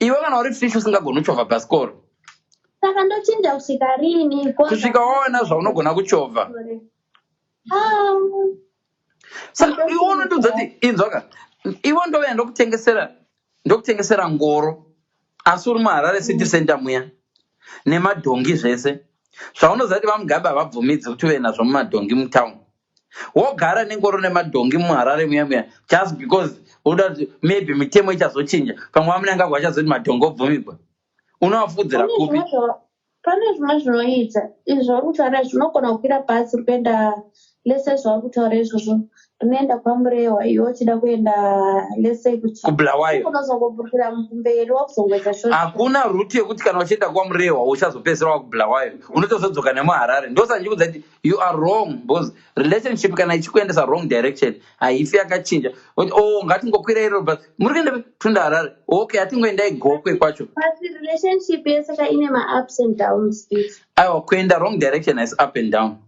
Iwe kana uri fish usingagoni kuchovha bhasikoro. Saka ndochinja kusvika rini? Kusvika wawana zvaunogona kuchovha. Ah. Saka iwe unondiudza kuti, inzwaka, iwe ndouya ndokutengesera ngoro, asi uri muHarare City Center muya nemadhongi, zvese zvaunoziva kuti vaMugabe havabvumidzi kuti uve nazvo mumadhongi mutown. Wogara nengoro nemadhongi muHarare muya muya just because uda kuti maybe mitemo ichazochinja, pamwe vaMnangagwa achazoti madhongi obvumigwa. Unovafudzira Pane kupi? Pane zvimwe zvinoita izvi zvauri kutaura, zvinogona kukwira bhasi uri kuenda lese. Zvauri kutaura izvozvo, rinoenda kwaMurehwa, iwe uchida kuenda lese kuti kuBulawayo. Unozongoburukira kumberi, wakuzongoita short. Hakuna route yekuti kana uchienda kwaMurehwa uchazopedzisira wakuBulawayo. Unotozodzoka nemuHarare. Ndosaka ndichikuudza kuti you are wrong, because relationship kana ichikuendesa wrong direction, haifi yakachinja. Kuti, "Oh, ngatingokwira iro bus." Muri kuenda tunda Harare? Okay, hatingoendai Gokwe kwacho. But relationship yese ka ine ma-ups and downs, Steve. Aiwa, kuenda wrong direction is up and down,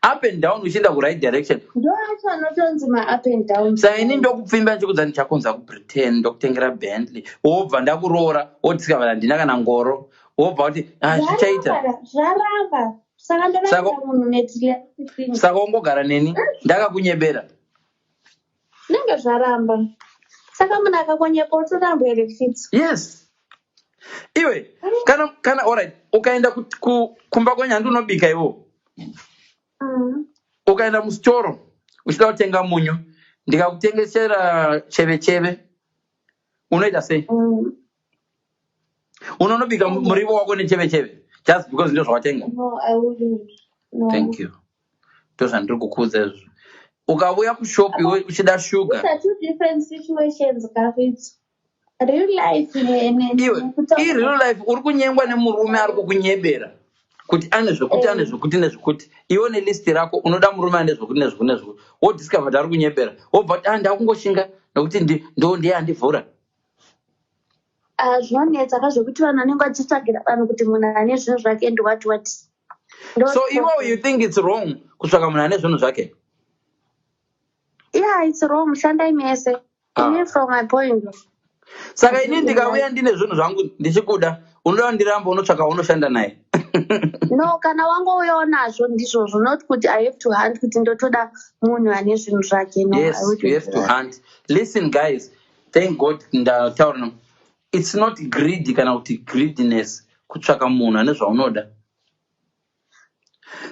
up and down uchienda kuright direction. Ndo acho anotonzi ma-up and downs. Saka ini ndokupfimba ndichikudza, ndichakonza kuBritain, ndokutengera Bentley, wobva ndakuroora, wodiscover handina kana ngoro, wobva kuti, "Ah, zvichaita." Zvaramba, zvaramba. Saka ndovaita munhu materialistic. Saka ungogara neni ndakakunyebera? Zvinenge zvaramba. Saka munhu akakonyepa utorambwa here, Fitz? Yes. Iwe kana alright, ukaenda kumba kwenyu, handi unobika iwo? Ukaenda musitoro uchida kutenga munyu, ndikakutengesera cheve cheve, unoita sei? Unonobika muriwo wako necheve cheve just because ndo zvawatenga? No, I wouldn't. No. Thank you. Ndo zvandiri kukuudza izvo. Ukauya kushop iwe uchida shuga. These are two different situations, Kafitz. Real life Iwe, ireal life uri kunyengwa nemurume ari kukunyebera kuti ane zvekuti, ane zvekuti nezvekuti. Iwe nelist rako unoda murume ane zvekuti nezvekuti nezvekuti, wodiscover kuti ari kunyebera, wobva kuti, "Ah, ndakungoshinga nekuti ndo ndiye andivhura." Ah, zvinonetsa ka zvekuti vanhu vanenge vachitsvagira vanhu kuti munhu ane zvinhu zvake and what what. So iwe, you think it's wrong kutsvaka munhu ane zvinhu zvake? Yeah, it's wrong. Shandai mese. Ah. Ini from my point. Saka ini ndikauya ndine zvinhu zvangu ndichikuda, unoda ndiramba, unotsvaka unoshanda naye? No, kana wangouyawo nazvo ndizvozvo, not kuti I have to hunt kuti ndotoda munhu ane zvinhu zvake. No, I Yes, wouldn't you have do to that. hunt. Listen guys, thank God ndataura. It's not greed kana kuti greediness kutsvaka munhu ane zvaunoda.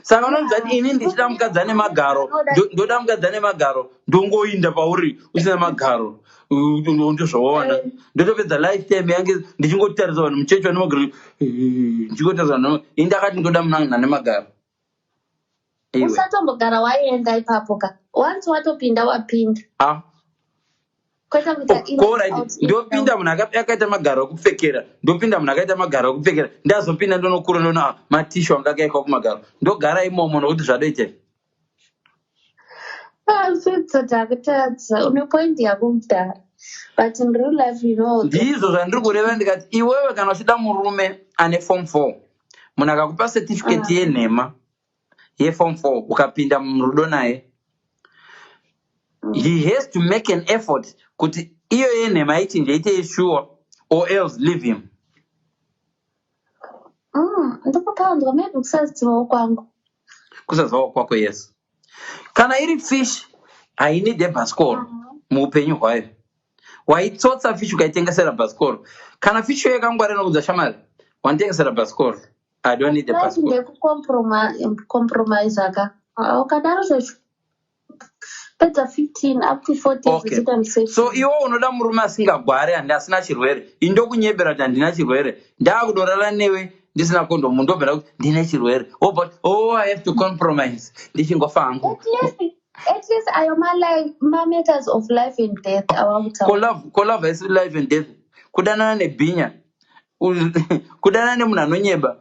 Saka unonzi ati ini ndichida mukadzi ane magaro, ndoda mukadzi ane magaro, ndongoinda pauri usina magaro, ndozvawawana, ndotopedza lifetime yange ndichingotarisa vanhu muchechi vane magaro, ndichingotarisa vanhu. Ini ndakati ndoda munhu ane magaro, iwe. Usatombogara waenda ipapo ka. Once watopinda, wapinda. Ah. Kwete kuita in and Alright, out, in and ndopinda out. munhu akaita magaro ekupfekera, ndopinda munhu akaita magaro ekupfekera, ndazopinda, ndonokura, ndoona matishu anga akaikwa kumagaro, ndogara imomo nokuti zvadoitei? Ah, Fitz, takutadza. Une point yako mudhara. But in real life, you know. Ndizvo zvandiri kureva. Ndikati iwewe kana uchida murume ane form 4, munhu akakupa certificate yenhema yeform 4, ukapinda murudo naye, he has to make an effort kuti iyo yenhema ichinje ite sure, or else leave him. Ndikupanzwa, maybe kusazivawo kwangu. Kusazivawo kwako, yes. Kana iri fish, hainide bhasikoro muupenyu hwayo. Waitsotsa fish ukaitengesera bhasikoro. Kana fish iyo yakangwara, inokudza, "Shamari, wanditengesera bhasikoro, I don't need a Life bhasikoro." ndekucompromise ka. Ah, ukadaro zvezvo pedza 15 up to 40 years uchiita mistake. So iwe unoda murume asingagwari, handi asina chirwere. Ini ndokunyebera kuti handina chirwere, ndaakudorara newe ndisina kondomu, ndobvera kuti ndine chirwere, wobva kuti, "Oh, I have to compromise, ndichingofa hangu." At least ayo ma-matters of life and death awakutaura. Kolove haisi life and death. Kudanana nebhinya, kudanana nemunhu anonyeba.